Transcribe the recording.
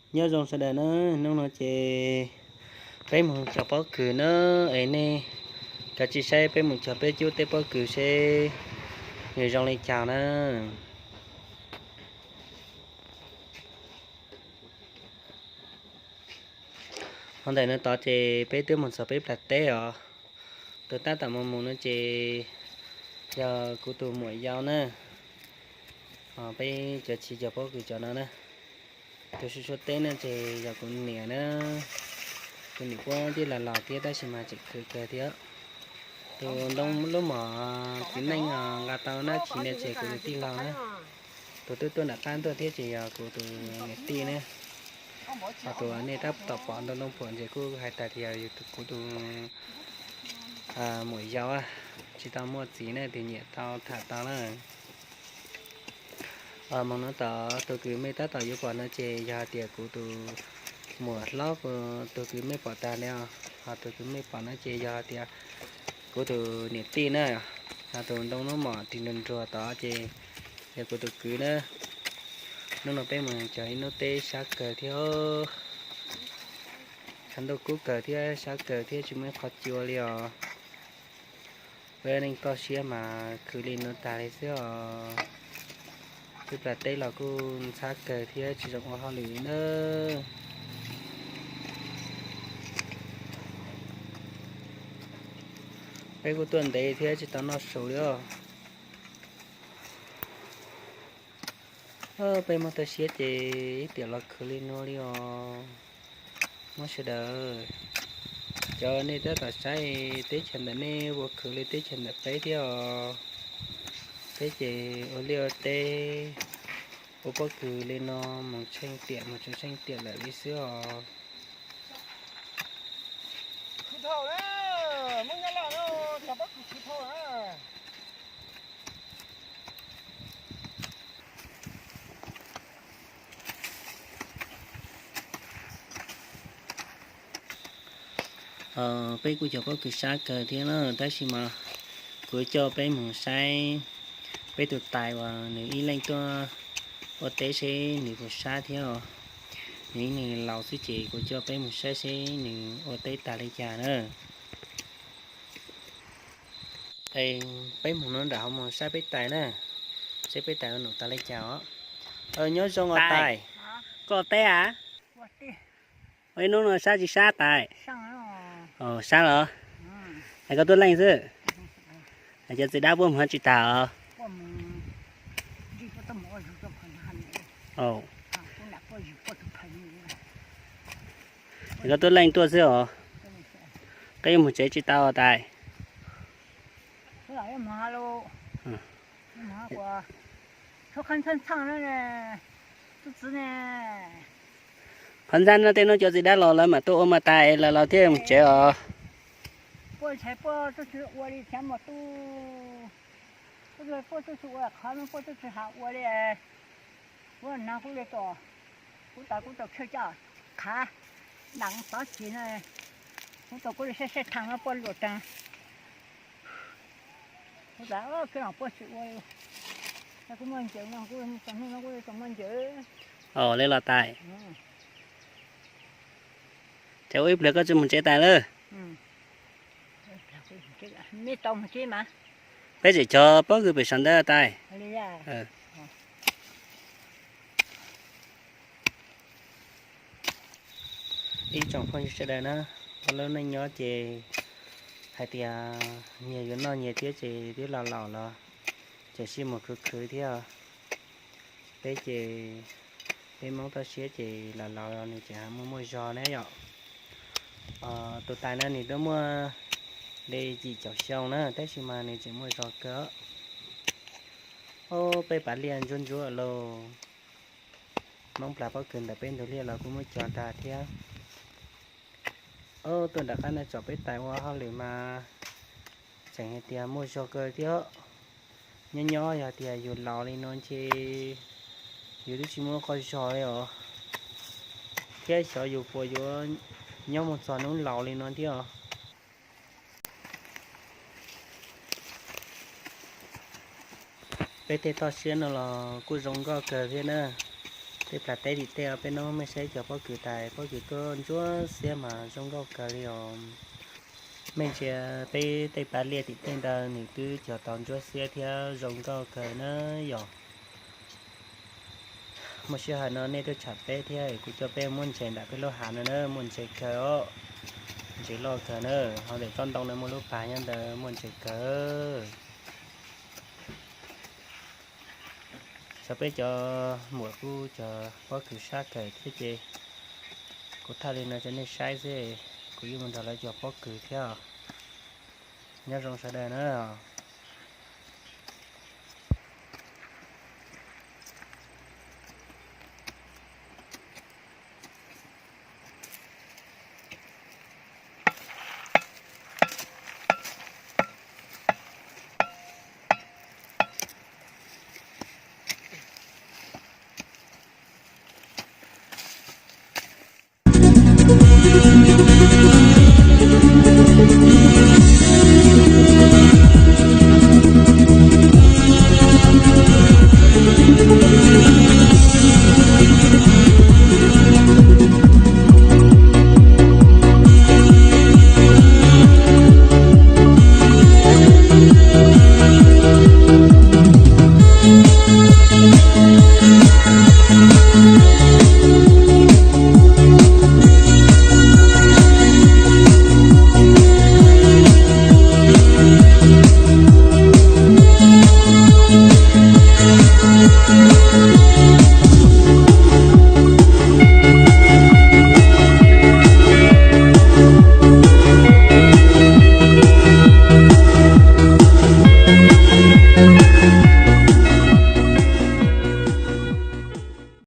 Nyob zoo sawv daws na, hnub no ces peb mus cog pob kws na, es nej kav tsij saib peb mus cog peb cub teb pob kws seb nws zoo li cas na. Hov ntawm no tod ces peb twb mus txog peb plas teb os. Tus tab tom mus mus no ces yog kuv tus muam yau na. Peb cov tsis cog pob kws cov no na. Tus suab suab teb no ces yog kuv niam na. Kuv niam puab twb los laus thiab tab sis mas tseem khwv kawg thiab. Tus ntoo lub mom txiv neej nqa tau dab tsi no ces kuv tus tij laug na. Tus twb tuaj nram qab tuaj thiab ces yog kuv tus niam tij na. Ho tus nej tab tom pom ntoo ntoo phuam ces kuj hais tas tias yog kuv tus muam yau, tsis tau muaj txiv na, tus nyiam tau tham tau na. Moog no tom tus kws mej tab tom yuav pom no ces yog hais tias kuv tus muam hlob, tus kws mej pom tag ne, ho tus kws mej pom no ces yog hais tias kuv tus niam tij na. Ho tus ntoo nub mom ris nruag nruag tod ces yog kuv tus kwv na. Hnub no peb mus cog ib hnub teb sab kawg thiab. Tshav ntuj kub kawg thiab sab kawg thiab tsis muaj ib qho cua li os. Peb neej toj siab mas khwv li no tag li xwb os. Peb plas teb los kuj ntxhab kawg thiab tsis zoo ua hauj lwm na. Peb kuj tuaj ntev thiab tsis tau noj su li os. Peb Moob toj siab ces ib tiam los khwv li no li os. Muab sawv daws, cov nej tab tom saib teb chaws ntawm nej ua khwv li teb chaws ntawm peb thiab os. Peb ces ua liaj ua teb, ua pob kws li no, mus tsheej tiam mus tsis tsheej tiam lawm li xwb os. Peb kuj cog pob kws sab kawg thiab na, tab sis mas kuv coj peb mus saib peb tus tais uas nws ib leeg tuaj ua teb seb nws puas sab thiab os. Nws ib leeg laus xwb ces kuv coj peb mus saib seb nws ua teb tas li cas na. Peb mus no nram hauv mus saib peb tais na, seb peb tais ua num tas li cas os. Nyob zoo os tais. Koj teb a? Ib hnub no sab tsis sab tais? Sab los? Es koj tuaj leej xwb? Es cov txiv dab puab mus tsis tas os? Es koj tuaj leej tuaj xwb os? Koj yuav mus tsev tsis tau tais? Qhov ntxhab no tej hnub cov txiv dab los lawv mam tuaj ua mas tas es lawv los thiaj mus tsev os. Puab ntshai puab tub tsi ua li thiab mas tub, puab tub tsi ua qhov no puab tub tsi has ua li. Kuv nag kuv li tos, kuv tas kuv tau khaws coj khav, dam tov cig no, kuv tau kuv li saib saib thaaj no puab luam taag. Kuv tas koj los puab tsi ua, kuv muaj ncaws no, kuv tau hnub no kuv tau muaj ncaws. Li los tais. Ces ua ib pliag koj tsi mus tsev tais lawm. Peb tseem cog pob kws pem saum ntawd tais. Ib tsoom phooj ywg sawv daws na, ua lub neej nyob ces hais tias nyias yuav noj nyias thiab ces twb laus laus los tseem sib mus khwv khwv thiab. Peb ces peb Hmoob toj siab ces laus laus los nws tseem muaj muaj zog na yom. Tus tais no nws twb muaj li yim caum xyoo na tab sis mas nws tseem muaj zog kawg. Ob peb pas liaj ntsuab ntsuab lauj. Hmoob plas pob kws ntawm peb ntug liaj los kuj muab cog tag thiab. Ob tuaj nram qab no tsom peb tais ua hauj lwm mas tseem hais tias muaj zog kawg thiab. Nyob nyob yog tias yus laus li no ntshe yus twb tsis muaj qhov zog li os, thiab xyov yus puas yuav nyob mus txog hnub laus li no thiab os. Peb tej toj siab no los kuj zoo nkauj kawg thiab na. Tej plas teb tim tej os, peb hnub mej saib cov pob kws tais, pob kws tuaj ntsuab xiab mas zoo nkauj kawg li os. Mej ntsia peb tej pas liaj tim tej ntawd nws twb cog tau ntsuab xiab thiab zoo nkauj kawg na yom. Muaj sij hawm no nej tuaj tsham peb thiab kuv coj peb muab ntses nram peb lub hav no na, muaj ntses kawg os. Ntses loj kawg na, ho ntawm tsob ntoo no muaj lub pas nyob ntawd muaj ntses kawg. Xyov peb cov muam kuj cog pob kws sab kawg thiab ces kuv thaij li no rau nej saib xwb, kuv yuav mus nrog lawv cog pob kws thiab. Nyob zoo sawv daws na.